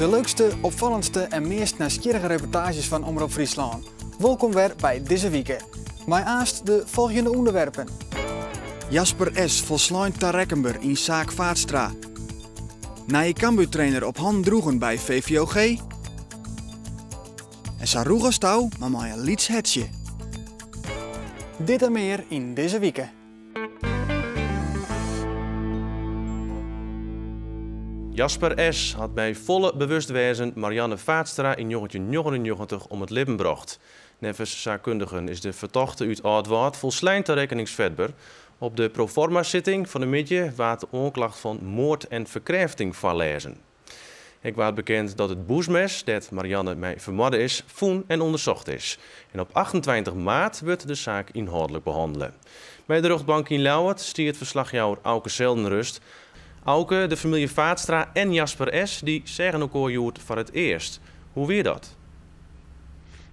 De leukste, opfallendste en meast nijsgjirrige reportaazjes fan Omrop Fryslân. Wolkom wer by Dizze Wike. Mei aanst de folgjende ûnderwerpen. Jasper S. folslein tarekkenber yn saak Vaatstra. Nije Cambuurtrainer op hannen droegen by VVOG. En sa rûch as tou, mar mei in lyts hertsje. Dit en mear yn Dizze Wike. Jasper S. hat by folle bewustwêzen Marianne Vaatstra yn 1999 om it libben brocht. Neffens saakkundigen is de fertochte út Aldwâld folslein tarekkeningsfetber. Op de proforma-sitting fan 'e middei waard de oanklacht fan moard en ferkrêfting foarlêzen. Ek waard bekend dat it bûsmes dêr't Marianne mei fermoarde is, fûn en ûndersocht is. En op 28 maart wurdt de saak ynhâldlik behannele. By de rjochtbank yn Ljouwert stiet ferslachjouwer Auke Zeldenrust. Auke, de famylje Vaatstra en Jasper S. dy seagen elkoar hjoed foar it earst. Hoe wie dat?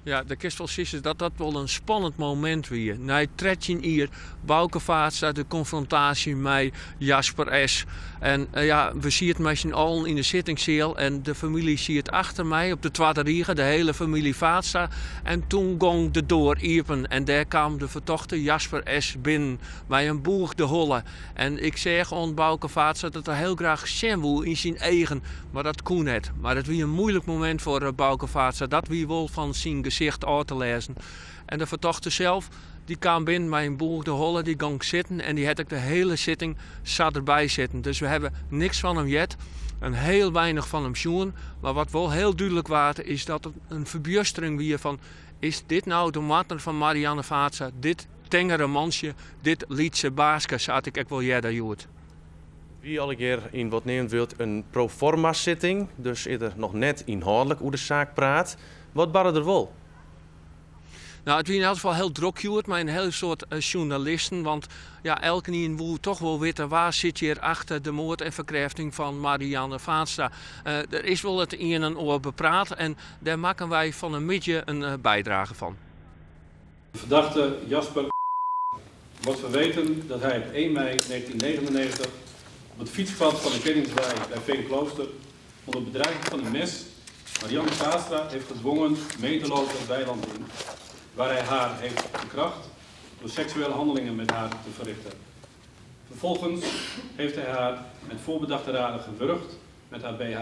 Ja, dan kinst wol sizze dat dat wol in spannend momint wie. Nei 13 jier Bauke Vaatstra de konfrontaasje mei Jasper S. En eh, ja, we sieten mei syn allen yn de sittingsseal en de famylje siet achter my op de twadde rige, de hiele famylje Vaatstra. En toen gong de doar iepen en dêr kaam de fertochte Jasper S. binnen mei in bûgde holle. En ik seach oan Bauke Vaatstra dat er hiel graach sjen woe yn syn eagen, mar dat koe net. Mar it wie in muoilik momint foar eh, Bauke Vaatstra. Dat wie wol fan syn gesicht ôf te lêzen. En de fertochte sels, dy kaam binnen mei in bûgde holle, dy gong sitten en dy hat ek de hiele sitting sa derby sitten. Dus we hawwe niks fan him heard, en hiel weinich fan him sjoen. Mar wat wol hiel dúdlik waard, is dat it in ferbjustering wie fan, is dit no de moardner fan Marianne Vaatstra? Dit tengere mantsje, dit lytse baaske, sa't ik ek wol earder hjoed. Wie allegear yn wat neamd wurdt in pro forma sitting, dus is der noch net ynhâldlik oer de saak praat. Wat barde der wol? Nou, it wie yn elk gefal hiel drok hjoed mei in hiel soad eh, sjoernalisten, want ja, elkenien woe toch wol witte wa sit hjir achter de moard en ferkrêfting fan Marianne Vaatstra. Uh, der is wol it ien en oar bepraat en dêr makken wy fan 'e middei in uh, bydrage fan. De verdachte Jasper wordt verweten dat hij op 1 mei 1999 op het fietspad van de Keningswei bij Veenklooster onder bedreiging van een mes Marianne Vaatstra heeft gedwongen mee te lopen het weiland in, waar hij haar heeft verkracht door seksuele handelingen met haar te verrichten. Vervolgens heeft hij haar met voorbedachte raden gewurgd met haar BH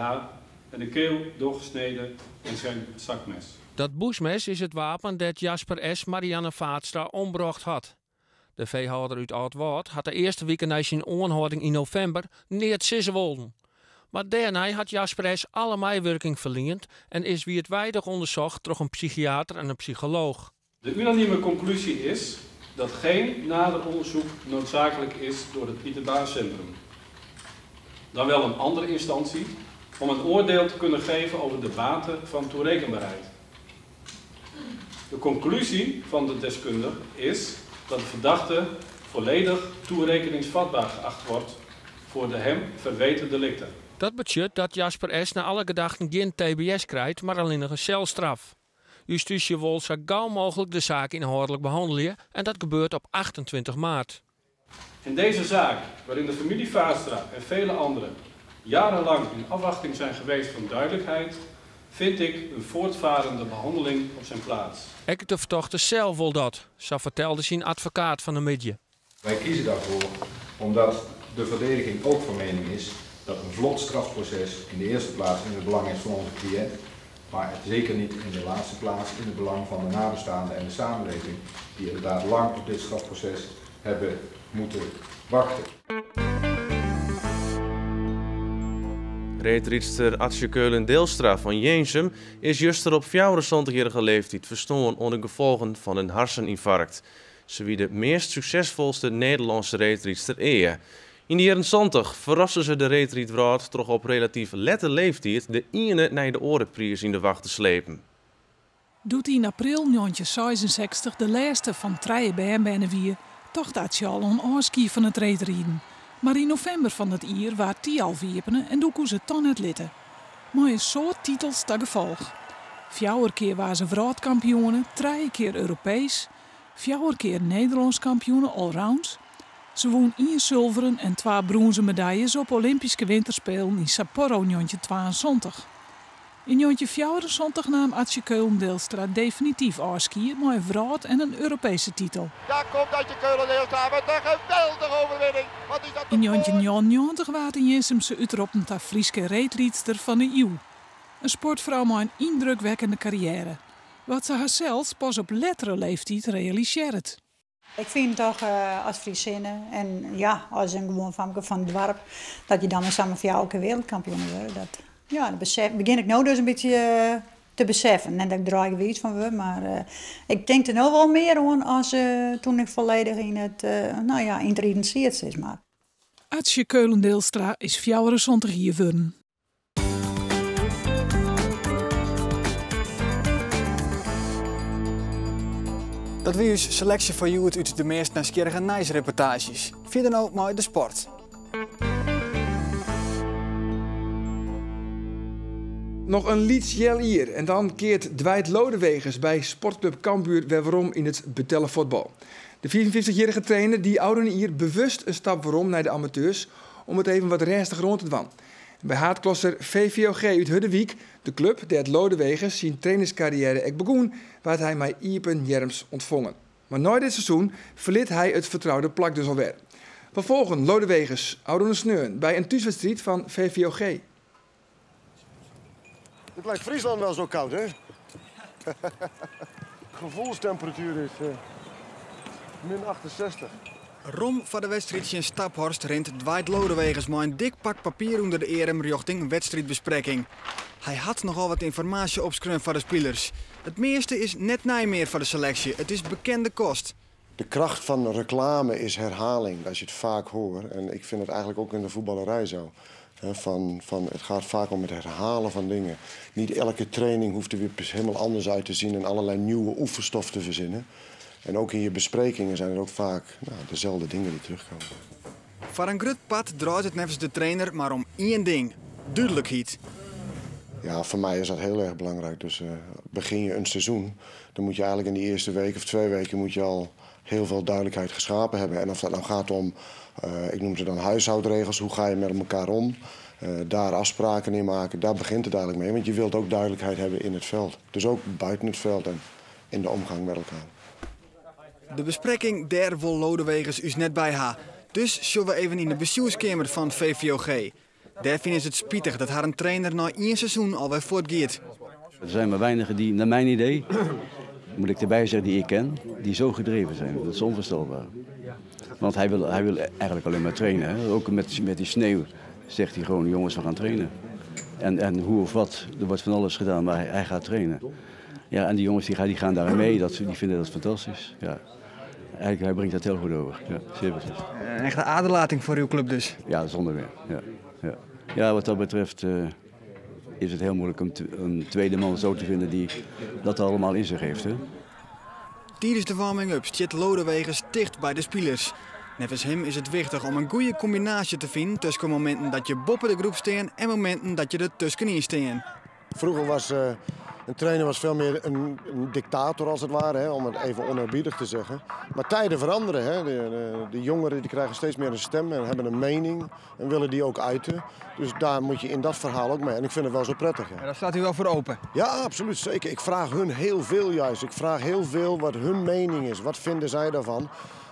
en de keel doorgesneden met zijn zakmes. Dat bûsmes is it wapen dêr't Jasper S. Marianne Vaatstra ombrocht hat. De feehâlder út Aldwâld hat de earste wike nei syn oanhâlding yn novimber neat sizze wollen. Mar dêrnei hat Jasper S. alle meiwurking ferliend en is wiidweidich ûndersocht troch in psychiater en in psycholooch. De unanieme conclusie is dat geen nader onderzoek noodzakelijk is door het Pieter Baan Centrum. Dan wel een andere instantie om een oordeel te kunnen geven over de mate van toerekenbaarheid. De conclusie van de deskundige is dat de verdachte volledig toerekeningsvatbaar geacht wordt voor de hem verweten delicten. Dat betsjut dat Jasper S. nei alle gedachten gjin TBS krijt, mar allinnich in selstraf. Justysje wol sa gau mooglik de saak ynhâldlik behannelje en dat gebeurt op 28 maart. In deze zaak, waarin de familie Vaatstra en vele anderen jarenlang in afwachting zijn geweest van duidelijkheid, vind ik een voortvarende behandeling op zijn plaats. Ek de fertochte sels wol dat, sa fertelde syn advokaat fan 'e middei. Wij kiezen daarvoor omdat de verdediging ook van mening is dat een vlot strafproces in de eerste plaats in het belang is van onze cliënt, maar het zeker niet in de laatste plaats in het belang van de nabestaanden en de samenleving, die inderdaad lang op dit strafproces hebben moeten wachten. Reedrydster Atsje Keulen-Deelstra fan Jirnsum is juster op 74-jarige leeftiid ferstoarn oan de gefolgen fan in harsenynfarkt. Se wie de meast suksesfolste Nederlânske reedrydster ea. Yn de jierren 70 ferraste se de reedrydwrâld troch op relatyf lette leeftiid de iene nei de oare priis yn de wacht te slepen. Doe't yn april 1966 de lêste fan trije bern berne wie, tocht Atsje al oan ôfskie fan it reedriden. Mar yn novimber fan dat jier waard Thialf iepene en doe koe se it dan net litte. Mei in soad titels ta gefolch. Fjouwer kear waard se wrâldkampioene, trije kear Europeesk, fjouwer kear Nederlânsk kampioene allround. Se wûn ien sulveren en twa brûnzen medaljes op Olympyske Winterspelen yn Sapporo 1972. Yn 1974 naam Atsje Keulen-Deelstra definityf ôfskie mei in wrâld en in Europeeske titel. Daar komt Atsje Keulen-Deelstra met een geweldige overwinning. Wat is dat Yn 1999 waard de Jirnsumse útroppen ta Fryske reedrydster fan de iuw. In sportfrou mei in yndrukwekkende karriêre. Wat se harsels pas op lettere leeftiid realisearret. Ik fyn toch as Friezinne en ja, as in gewoan famke fan it doarp, dat je dan mar samar fjouwer kear wereldkampioen wurde, dat, ja, dat besef, begjin ik no dus in bytsje te beseffen. Net dat ik der eigenwiis fan wurd, mar ik tink der no wol mear oan as toen ik folledich yn it, no ja, yn it riden siet, sis mar. Atsje Keulen-Deelstra is 74 jier wurden. Dat wie ús seleksje foar hjoed út de meast nijsgjirrige nijsreportaazjes. Fierder no mei de sport. Noch in lyts healjier en dan keart Dwight Lodeweges by Sportklup Cambuur wer werom yn it betelle fuotbal. De 55-jierrige trainer die ôfrûne jier bewust in stap werom nei de amateurs om it even wat rêstiger oan te dwaan. By haadklasser VVOG út Hurderwyk, de klup dêr't Lodeweges syn trainerskarriêre ek begûn, waard hy mei iepen earms ûntfongen. Mar nei dit seizoen ferlit hy it fertroude plak dus alwer. We folgen Lodeweges ôfrûne sneon by in thúswedstriid fan VVOG. Het lijkt Friesland wel zo koud, hè? Gevoelstemperatuur is min 68. Rom foar de wedstriid tsjin Staphorst rint Dwight Lodeweges mei in dik pak papier ûnder de earm rjochting wedstriidbesprekking. Hy hat nochal wat ynformaasje opskreaun foar de spilers. It measte is net nij mear foar de seleksje, it is bekende kost. De kracht van reclame is herhaling, als je het vaak hoort. En ik vind het eigenlijk ook in de voetballerij zo. Van, het gaat vaak om het herhalen van dingen. Niet elke training hoeft er weer helemaal anders uit te zien en allerlei nieuwe oefenstof te verzinnen. En ook in je besprekingen zijn er ook vaak, nou, dezelfde dingen die terugkomen. Foar in grut part draait it neffens de trainer mar om ien ding: dúdlikheid. Ja, voor mij is dat heel erg belangrijk. Dus begin je een seizoen, dan moet je eigenlijk in die eerste week of 2 weken moet je al heel veel duidelijkheid geschapen hebben. En of dat nou gaat om, ik noem ze dan huishoudregels, hoe ga je met elkaar om? Daar afspraken in maken, daar begint het eigenlijk mee. Want je wilt ook duidelijkheid hebben in het veld. Dus ook buiten het veld en in de omgang met elkaar. De besprekking dêr wol Lodeweges ús net by ha. Dus sjogge we even yn de bestjoerskeamer fan VVOG. Dêr fine se it spitich dat harren trainer nei ien seizoen alwer fuortgiet. Er zijn maar weinigen die, naar mijn idee, moet ik erbij zeggen, die ik ken, die zo gedreven zijn. Dat is onvoorstelbaar. Want hij wil eigenlijk alleen maar trainen. Hè? Ook met die sneeuw zegt hij gewoon, jongens, we gaan trainen. En hoe of wat, er wordt van alles gedaan, maar hij gaat trainen. Ja, en die jongens die gaan daarin mee, die vinden dat fantastisch. Ja. Eigenlijk, hij brengt dat heel goed over. Ja, zeer precies. Een echte aderlating voor uw club dus? Ja, zonder meer. Ja, ja. Ja, wat dat betreft is het heel moeilijk om een tweede man zo te vinden die dat allemaal in zich heeft. Hè? Tijdens de warming-up zit Lodeweges dicht bij de spelers. Neffens him is it wichtich om in goede kombinaasje te finen tusken mominten dat je boppe de groep stean en mominten dat je der tuskenyn stean. Vroeger was een trainer veel meer een dictator als het ware, hè, om het even oneerbiedig te zeggen. Maar tijden veranderen. Hè. De jongeren die krijgen steeds meer een stem en hebben een mening en willen die ook uiten. Dus daar moet je in dat verhaal ook mee. En ik vind het wel zo prettig. Ja. En daar staat u wel voor open? Ja, absoluut. Zeker. Ik vraag hun heel veel juist. Ik vraag heel veel wat hun mening is. Wat vinden zij daarvan?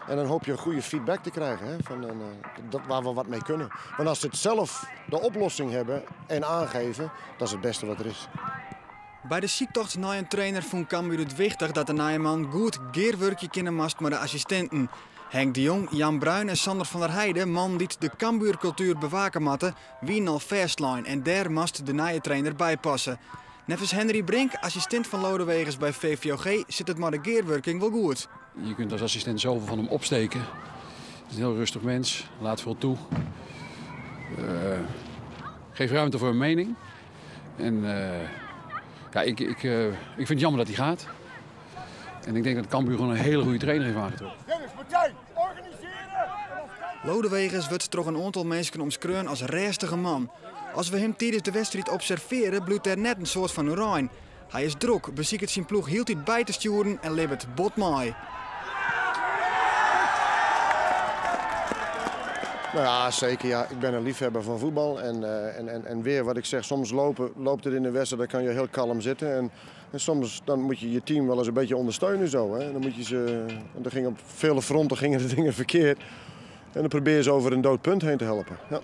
En dan hoop je een goede feedback te krijgen, hè, van een dat, waar we wat mee kunnen. Want als ze het zelf de oplossing hebben en aangeven, dat is het beste wat er is. By de syktocht nei in trainer fûn Cambuur it wichtich dat de nije man goed gearwurkje kinne moast mei de assistinten. Henk de Jong, Jan Bruin en Sander van der Heijden, mannen dy't de Cambuurkultuer bewake moatte, wienen al fêstlein en dêr moast de nije trainer by passe. Neffens Henry Brink, assistint fan Lodeweges by VVOG, sit it mei de gearwurking wol goed. Je kunt als assistent zoveel van hem opsteken. Het is een heel rustig mens, laat veel toe. Geef ruimte voor een mening. En ja, ik vind het jammer dat hij gaat. En ik denk dat Cambuur gewoon een hele goede trainer heeft aangetrokken. Dennis, Martijn, organiseren! Lodeweges wurdt troch in oantal minsken omskreaun as rêstige man. As we him tidens de wedstriid observearje, bliuwt der net in soad fan oerein. Hy is drok, besiket syn ploech hieltyd by te stjoeren en libbet bot mei. Nou ja, zeker. Ja. Ik ben een liefhebber van voetbal. En, en, en, en weer wat ik zeg, soms lopen, loopt het in de wedstrijd, dan kan je heel kalm zitten. En, en soms dan moet je je team wel eens een beetje ondersteunen. Zo, hè. Dan moet je ze, en er ging op vele fronten gingen de dingen verkeerd. En dan probeer je ze over een dood punt heen te helpen. Ja.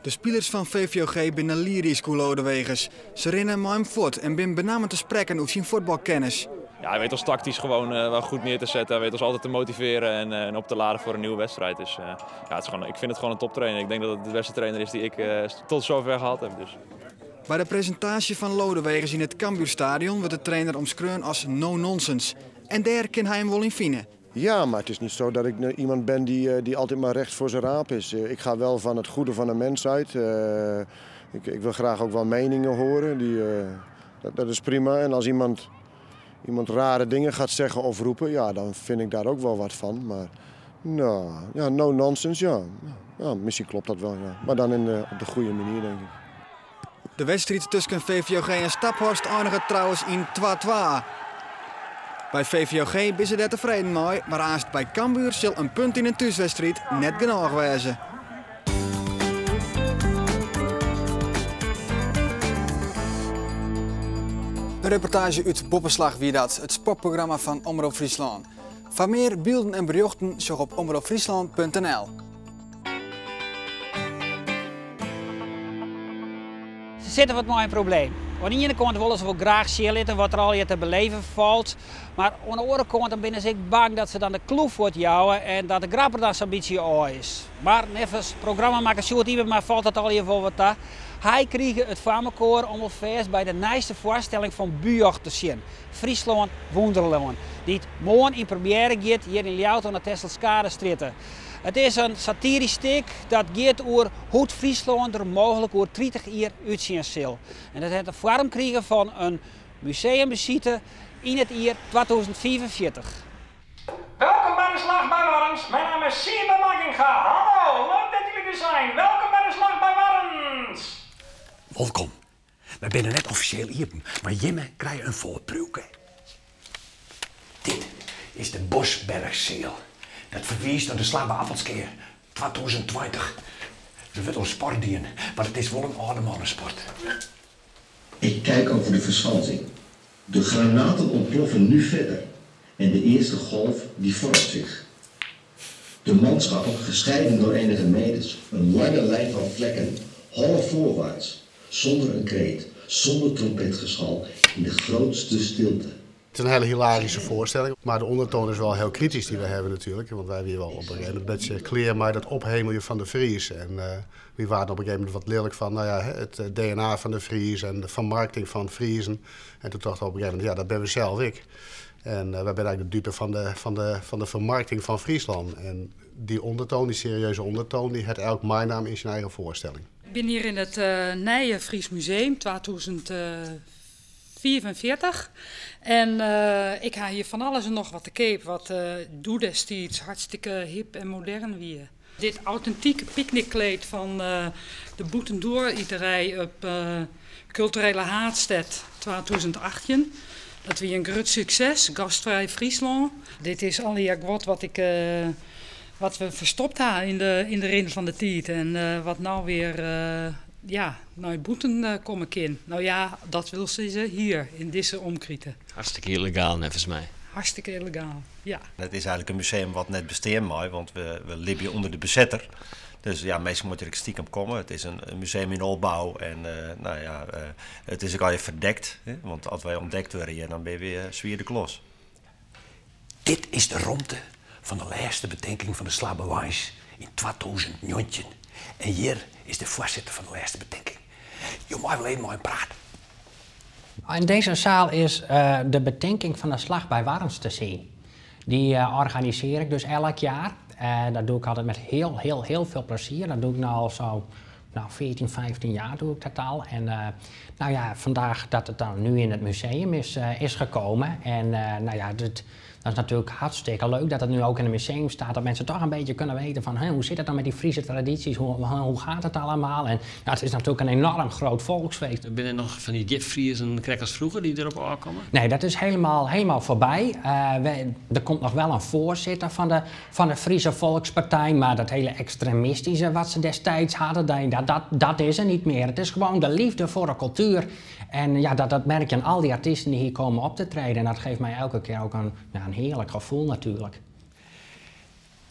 De spelers van VVOG binnen lyrisch Lodewegers. Ze rennen met hem voort en bin benammen te spreken over zijn voetbalkennis. Ja, hij weet ons tactisch gewoon wel goed neer te zetten. Hij weet ons altijd te motiveren en op te laden voor een nieuwe wedstrijd. Dus ja, het is gewoon, ik vind het gewoon een toptrainer. Ik denk dat het de beste trainer is die ik tot zover gehad heb. Dus. Bij de presentatie van Lodewegers in het Cambuurstadion wordt de trainer omschreven als no-nonsense. En daar kan hij hem wel in vinden. Ja, maar het is niet zo dat ik iemand ben die altijd maar recht voor zijn raap is. Ik ga wel van het goede van een mens uit. Ik wil graag ook wel meningen horen. Dat is prima. En als iemand rare dingen gaat zeggen of roepen, ja, dan vind ik daar ook wel wat van. Maar nou, ja, no nonsense, ja. Ja, misschien klopt dat wel, ja. Maar dan op de goede manier, denk ik. De wedstrijd tussen VVOG en Staphorst eindigt trouwens in 2-2. Bij VVOG is ze daar tevreden mee, maar aanst bij Cambuur zal een punt in een thuiswedstrijd net genoeg wezen. Een reportage uit Boppeslach wie dat, het sportprogramma van Omrop Fryslân. Voor meer beelden en berichten zoek op omropfriesland punt N L. Ze zitten wat met een probleem. Aan de ene kant willen ze wel graag zien laten wat er al je te beleven valt. Maar aan de andere kant dan ben ik bang dat ze dan de kloef wordt jouwen en dat de grapper dan zo'n beetje oor is. Maar nevens programmamaker Sjoerd Ybema valt dat al je voor wat daar. Hij kreeg het farmakoor om alvast bij de nieuwste voorstelling van Bujoch te zien. Fryslân Wûnderlân. Die het morgen in première gaat hier in Ljouwert aan de Tesselschade. Het is een satirisch stuk dat gaat over hoe het Fryslân er mogelijk over 30 jaar uitzien zal. En dat heeft de vorm gekregen van een museumvisite in het jaar 2045. Welkom bij de Slag bij Warns. Mijn naam is Siebe Makkinga. Hallo, leuk dat jullie er zijn. Welkom bij de Slag bij Warns. Welkom. Wij zijn net officieel hier, maar Jimme krijgt een voorproefje. Dit is de Bosbergzeel. Dat verwijst naar de Slag bij Appelskeer 2020. Er wordt een sport dienen, maar het is wel een oude mannensport. Ik kijk over de verschansing. De granaten ontploffen nu verder en de eerste golf die vormt zich. De manschappen, gescheiden door enige meters, een lange lijn van vlekken, hollen voorwaarts, zonder een kreet, zonder trompetgeschal, in de grootste stilte. Het is een hele hilarische voorstelling, maar de ondertoon is wel heel kritisch die we hebben natuurlijk. Want wij hebben hier wel op een gegeven moment een beetje kleer, maar dat ophemelen van de Fries. En we waren op een gegeven moment wat lelijk van, nou ja, het DNA van de Fries en de vermarkting van Friezen. En toen dachten we op een gegeven moment, ja, dat ben we zelf ik. En wij zijn eigenlijk de dupe van de vermarkting van Friesland. En die ondertoon, die serieuze ondertoon, die had elk mijn naam in zijn eigen voorstelling. Ik ben hier in het Nije Fries Museum 2044. En ik ga hier van alles en nog wat te koop, wat doe destijds hartstikke hip en modern weer. Dit authentieke picknickkleed van de Boetendoor-iterij op culturele Haadstad 2018. Dat weer een groot succes, gastvrij Friesland. Dit is al die wat, wat ik wat we verstopt hebben in de rin van de tijd. En wat nou weer naar boeten kom ik in. Nou ja, dat wil ze hier in deze omkrieten. Hartstikke illegaal, volgens mij. Hartstikke illegaal, ja. Het is eigenlijk een museum wat net besteedt, maar, want we leven onder de bezetter. Dus meestal moet er stiekem komen. Het is een museum in opbouw en het is ook al even verdekt. Hè? Want als wij ontdekt worden, dan ben je weer zwier de klos. Dit is de romte van de laatste bedenking van de Slag bij Warns in 2019. En hier is de voorzitter van de laatste bedenking. Je mag wel even mooi praten. In deze zaal is de bedenking van de Slag bij Warns te zien. Die organiseer ik dus elk jaar. En dat doe ik altijd met heel, heel, heel veel plezier. Dat doe ik nu al zo Nou, 14, 15 jaar doe ik dat al. En nou ja, vandaag dat het dan nu in het museum is, is gekomen. En nou ja, dat, dat is natuurlijk hartstikke leuk dat het nu ook in het museum staat. Dat mensen toch een beetje kunnen weten van hoe zit het dan met die Friese tradities, hoe, hoe gaat het allemaal? En nou, het is natuurlijk een enorm groot volksfeest. Ben er nog van die djipfriezen crackers vroeger die erop aankomen? Nee, dat is helemaal, helemaal voorbij. Er komt nog wel een voorzitter van de Friese Volkspartij, maar dat hele extremistische wat ze destijds hadden, dat, dat, dat is er niet meer. Het is gewoon de liefde voor de cultuur. En ja, dat, dat merk je aan al die artiesten die hier komen op te treden. En dat geeft mij elke keer ook een, ja, een heerlijk gevoel natuurlijk.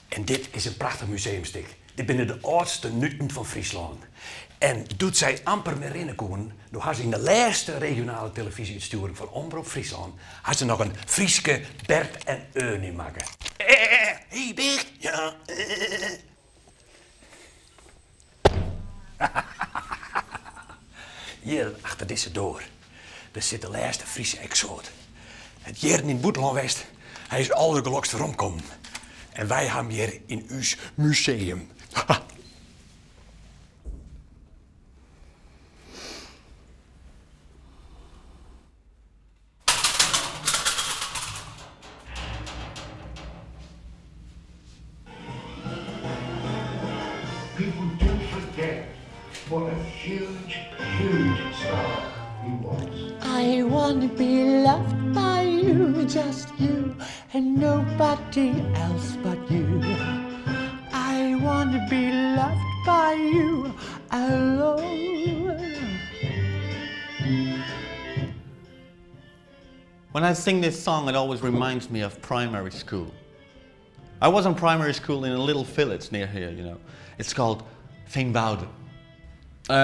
En dit is een prachtig museumstuk. Dit binnen de oudste nuten van Friesland. En doet zij amper meer in door haar ze in de laatste regionale televisieuitsturing van Omroep Friesland, had ze nog een Frieske Bert en Ernie maken. Hey Bert, ja. Hier achter deze door, daar zit de laatste Friese exoot. Het jaren in Boeteland West, hij is allergelukst rondkomen. En wij hebben hier in uw museum. People do forget what a huge, huge star he was. I want to be loved by you, just you, and nobody else but you. I want to be loved by you alone. When I sing this song, it always reminds me of primary school. I was in primary school in a little village near here, you know. It's called Veenwouden.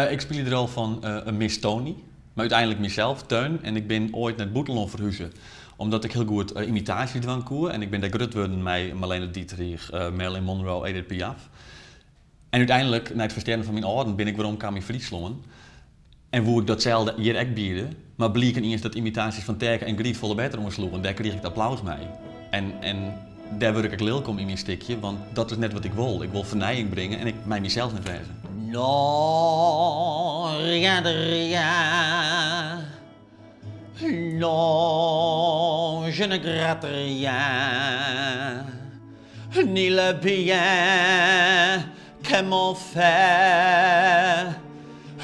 Ik speel de rol van een Miss Tony, maar uiteindelijk mezelf, Teun. En ik ben ooit naar Boetelon verhuizen, omdat ik heel goed imitatie dwang koer. En ik ben daar groot geworden met Marlene Dietrich, Marilyn Monroe, Edith Piaf. En uiteindelijk, na het versterren van mijn ouderen, ben ik weer omgekomen in Friesland. En hoe ik datzelfde hier ook bieden, maar bleek ineens dat imitaties van Terke en Griet volle beter omsloegen. Daar kreeg ik het applaus mee. En daar word ik lelijk om in mijn stukje, want dat is net wat ik wil. Ik wil vernijing brengen en ik mij mezelf niet wijzen. Non, rien de rien. Non, je ne gratte rien. Ni le bien que m'ont fait,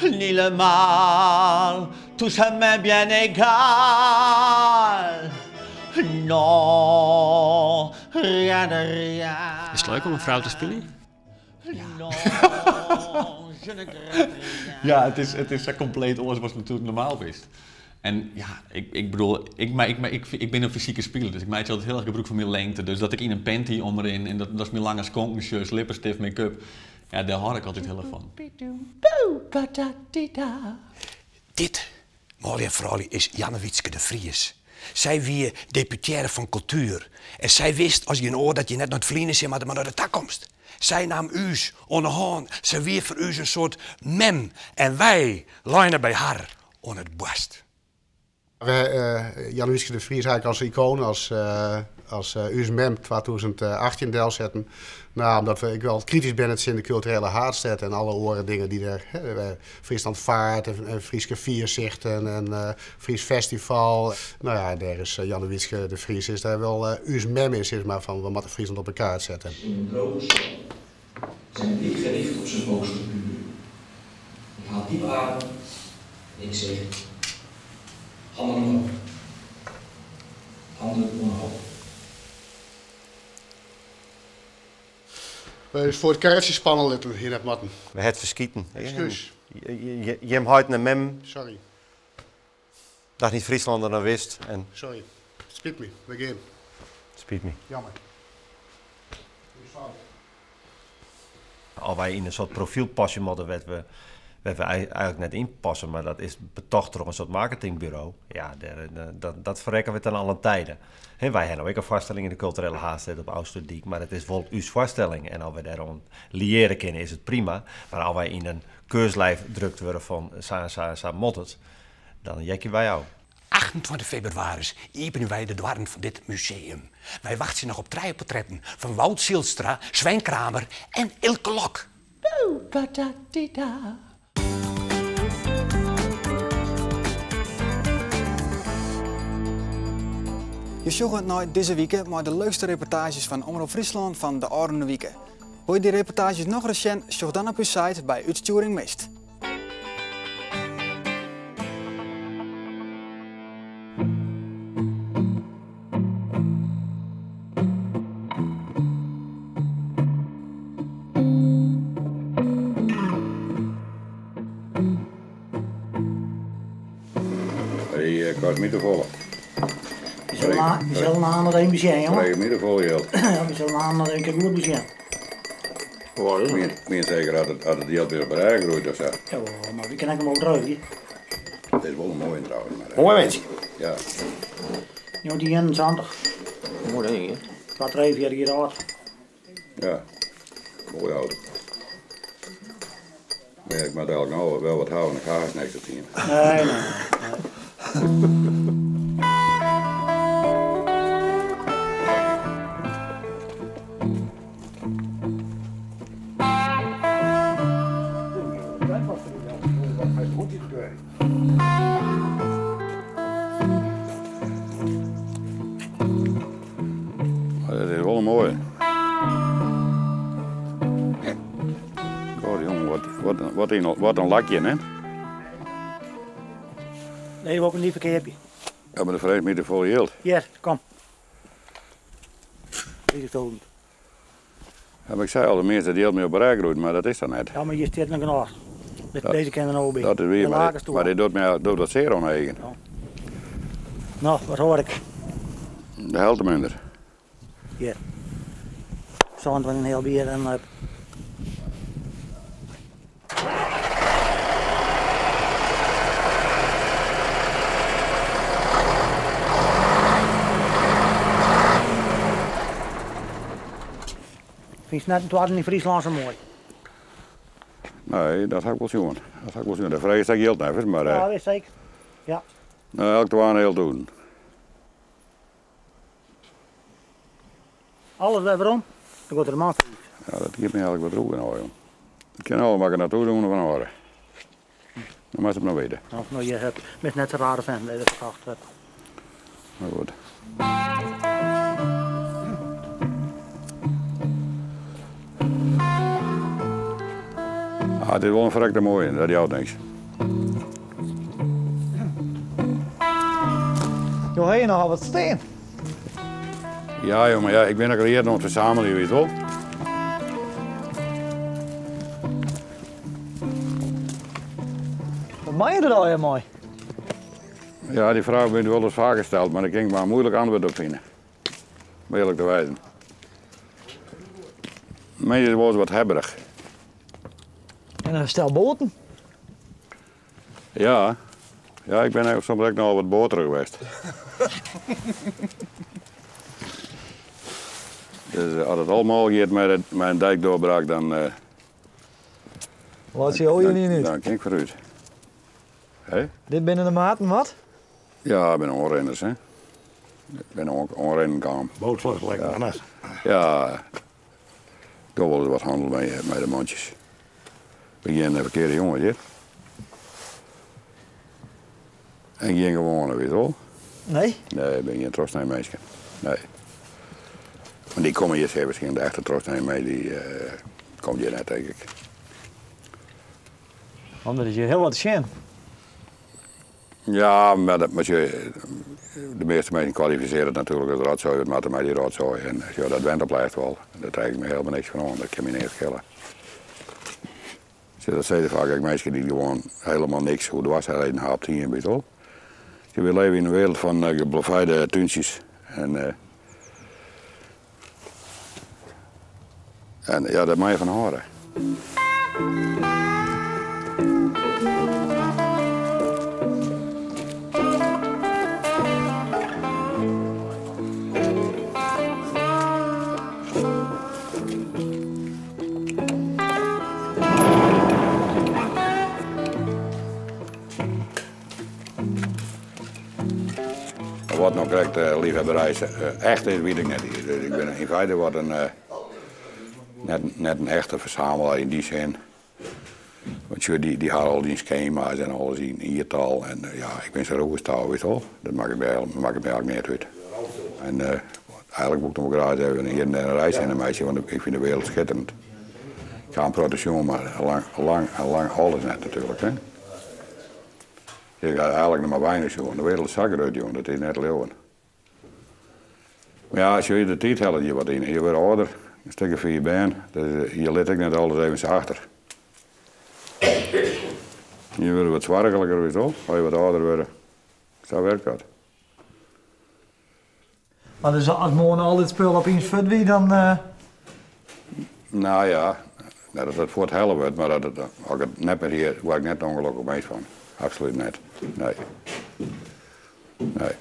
ni le mal, tout ça m'est bien égal. Non, rien de rien. Is het leuk om een vrouw te spelen? Non, je ne gratte rien. Ja, het is zo compleet anders wat het natuurlijk normaal is. En ja, ik bedoel, ik, maar, ik, maar, ik, ik ben een fysieke speler, dus ik maak altijd heel erg gebruik van mijn lengte. Dus dat ik in een panty omrin en dat is mijn lange skonken, lippenstift, make-up. Ja, daar hou ik altijd heel erg van. Dit, Molly en Frawley, is Jannewietske de Vries. Zij wie deputaire van cultuur. En zij wist als je een oor dat je net naar het vliegen zit, maar naar de toekomst. Zij nam u's onderhand. Zij wie voor u's een soort mem. En wij lijnen bij haar onder het borst. We Jannewietske de Vries eigenlijk als icoon, als U's Mem 2018 deel zetten. Nou, omdat ik wel kritisch ben het in de culturele haatstad en alle oren dingen die er, hè, wij, Friesland Vaart en Frieske Vierzichten en Fries Festival. Nou ja, daar is Jannewietske de Vries is daar wel U's Mem is, zeg maar, van we moeten Friesland op de kaart zetten. In een droge stad, zijn blik gericht op zijn oosterburen. Ik haal diep adem en ik zeg, handen omhoog. Handen omhoog. Wij is voor het kaartje spannen litten hier net matten. We het verschieten. Excuus. Jim houdt een mem. Sorry. Dat niet Frieslander dan wist. En Sorry. Spijt me. We gaan. Spijt me. Jammer. Al wij in een soort profielpasje moeten, werd we eigenlijk net inpassen, maar dat is betocht door een soort marketingbureau. Ja, dat verrekken we ten alle tijden. Hè, wij hebben ook een vaststelling in de culturele haastheid op Oosterdiek, maar het is wel uw vaststelling. En als we daarom liëren kunnen, is het prima. Maar als wij in een keurslijf drukt worden van sa, sa, sa, mot het, dan jekken wij jou. 28 februari openen wij de dwarren van dit museum. Wij wachten nog op drie portretten van Wout Zijlstra, Sven Kramer en Ilke Lok. Boe-ba-da-di-da. Je sjogge nei dizze wike mei de leukste reportaazjes fan Omrop Fryslân fan de ôfrûne wike. Wolle je dy reportaazjes nochris sjen? Sjoch dan op ús site by Utstjoering Mist. Dy kost my te folle. We zullen aan nog even besjen, jongen. Frege my te folle jild. We zullen aan nog even goed besjen. Mien seker dat it jild wer op rij groeit of sa. Ja, mar wy kinne ek wol druk. It is wol in moaie trouwens. Maar, Moai mens. Ja. 1971. Moai ding, hè? 2, 3, 4 jier âld. Ja, moaie auto. Mar ja, ik moat eigenlik no wel wat hawwe, ik ha hast niks te tsien. Nee, nee, nee. Mar dat is wol in moaie. God jonge, wat in lakje, hè? Nee, we niet ferkeapje. Ja, mar do fregest my te folle jild. Hjir, kom. 30.000. Ja, mar ik sei al, de measte jild my op rêch groeit, mar dat is dan net. Ja, mar hjir stiet noch genôch. Dizze kin der no by. Dat is wier, mar dit docht my docht wat sear oan de eagen. No, wat hoor ik? De helte minder. Hjir. 27,5 bier en up. Fynst net in twadde yn Fryslân sa moai? Nee, dat ha ik wol sjoen. Dat ha ik wol sjoen. Dêr fregest ek jild neffens, mar. Ja, wist seker. Ja. No, elk 2.500. Alles wer werom, dan giet der in man foar út. Ja, dat giet my eigenlik wat roer no, jong. Dat kin al, mar ik naartoe doen fan âlde. Dan moatst it noch witte. No, je bist net sa rare fan dat it ferkocht wurdt. Mar goed. Ah, it is wol in ferrekte moaie, dat jout niks. Jo ha hjir nochal wat stean. Ja, joh, mar ja, ik bin ek al jierren oan it fersameljen, witst wol. Wat meie je der allegear mei? Ja, dy fraach wurdt wolris faker steld, mar dêr kin ik mar muoilik antwurd op fine. Om earlik te wêzen. My is wolris wat hebberich. En in stel boaten? Ja, ja ik bin soms ek nochal wat boaterich west. Dus as it al mâl giet mei in dykdoorbraak, dan. Laat je ogen niet Dan kin ik foarút. Hè? Dit binne de maten wat? Ja, it binne oanrinners, hè. It binne oanrinnen kaam. Bootslag lekker ja. Ja, ik doch wolris wat hannel mei de mantsjes. Bin gjin ferkearde jonge, hjir. En gjin gewoane, witst wol. Nee? Nee, ik bin gjin trochsnij minsken. Nee. Want dy komme hjir sear wierskynlik, de echte trochsnij mee, dy komt hjir net, tink ik. Want der is hjir hiel wat te sjen. Ja, mar dat moat je, de measte minsken kwalifisearje it natuerlik as rotsoai, wat moat der mei dy rotsoai? En sjoch, dat went op lêst wol. Dêr trek ik my helemaal niks fan oan, dat kin my neat skele. Sjoch, dat sizze faak ek minsken dy't gewoan helemaal niks oer dwarsheden ha op tien, witst wol. Sjoch, wy leve yn in wereld fan geblaveide túntsjes en En ja, dêr moatte je fan hâlde. Wat no krekt leafhebberij echt is, wit ik net. Dus ik bin yn feite wat in, net, net in echte fersamelaar yn dy sin. Want sjoch, dy, dy ha al dyn skema's en alles yn jiertal en ja, ik bin sa roerstau, touw, witst wol. Dat makket my, makket my eigentlik neat út. En eigentlik wol ik noch wol graach even hjir en dêr in reis hinne meitsje, want ik fyn de wereld skitterend. Ik ha in protte sjoen, mar lang, lang, lang alles net natuerlik, hè. Ik ha eigentlik noch mar weinich sjoen. De wereld is sa grut, jong, dat is net te leauwen. Mar ja, sjoch, de tiid hellet je wat yn. Je wurde âlder, in stik of fiif bern, dus je litte ek net alles even sa achter. Je wurde wat soarchliker, witst wol, as je wat âlder wurde. Sa wurket dat. Mar dus as moarn al dit spul opiens fuort wie, dan. No ja, net dat it fuorthelle wurdt, mar dat it, as ik it net mear hie, wurd ik net in ûngelokkich mins fan. Absolút net. Nee. Nee.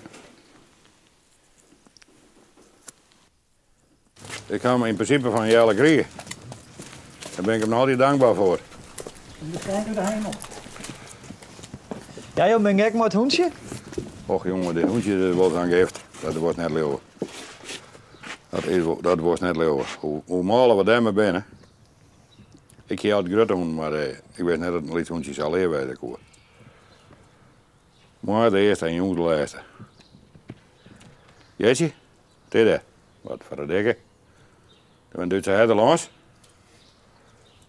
Ik ha him yn prinsipe fan Jelle krigen. Dêr bin ik him noch altyd dankber foar. De trein út de hemel. Ja, jo binne gek mei it hûntsje? Och jonge, dit hûntsje is wol sa'n gift. Dat wolst net leauwe. Dat is wol, dat wolst net leauwe. Hoe, hoe mâler we dêrmei binne. Ik hie altyd grutte hûnen, mar eh, ik wist net dat in lyts hûntsje sa leaf wêze koe. Moarns de earste en jûns de lêste. Jetsje, tidde, wat foar de dikke. Der in Dútse herder lâns.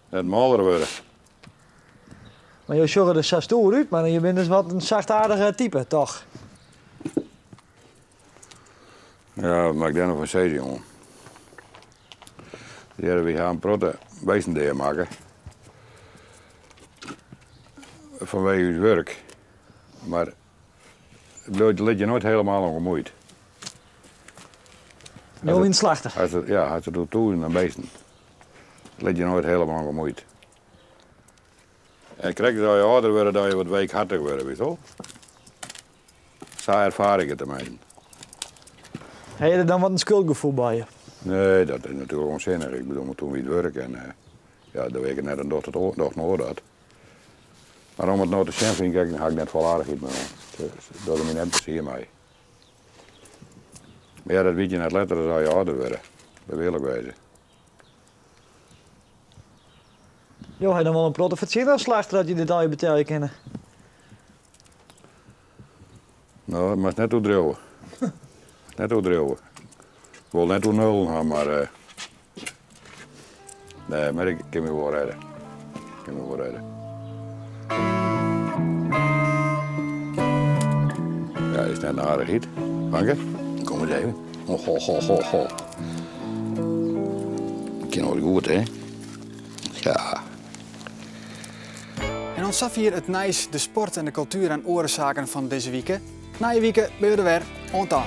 Net mâler wurde. Mar jo sjogge der sa stoer út, mar je binne dus wat in sachtaardige type, toch? Ja, wat moat ik dêr no fan sizze, jongen? Hear, wy ha in protte bisten deamakke. Fanwege ús wurk. Mar it bliuwt, lit je noait helemaal ûngemoeid. Jo wiene slachter? Hast it, ja, hast it oer tûzenen bisten. It lit je noait helemaal ûngemoeid. En krekt as je âlder wurde, dat je wat weekhartig wurde, witst wol. Sa erfaar ik it teminsten. Ha je der dan wat in skuldgefoel by je? Nee, dat is natuerlik ûnsinnich. Ik bedoel, mar toen wie it wurk en eh, ja, dêr wie ik net en docht it oar, docht in oar dat. Mar om it no te sjen fyn ik ek, ha ik net folle aardichheid mear oan. It docht my net plezier mei. Mar ja, dat wit je net letter as je âlder wurde. Dat wol earlik wêze. Jo ha dan wol in protte fertsjinne as slachter dat je dit allegear betelje kinne. No, dat moatst net oerdriuwe. Net oerdriuwe. Ik wol net oer nullen ha, mar eh, nee, mar ik kin my wol rêde. Ik kin my wol rêde. Ja, is net in aardichheid. Fanke, kom ris even. Ho, ho, ho, ho, ho. Kin wol goed, hè? Ja. En oant safier it nijs, de sport en de kultuer en oare saken fan dizze wike. Nije wike binne we der wer. Oant dan.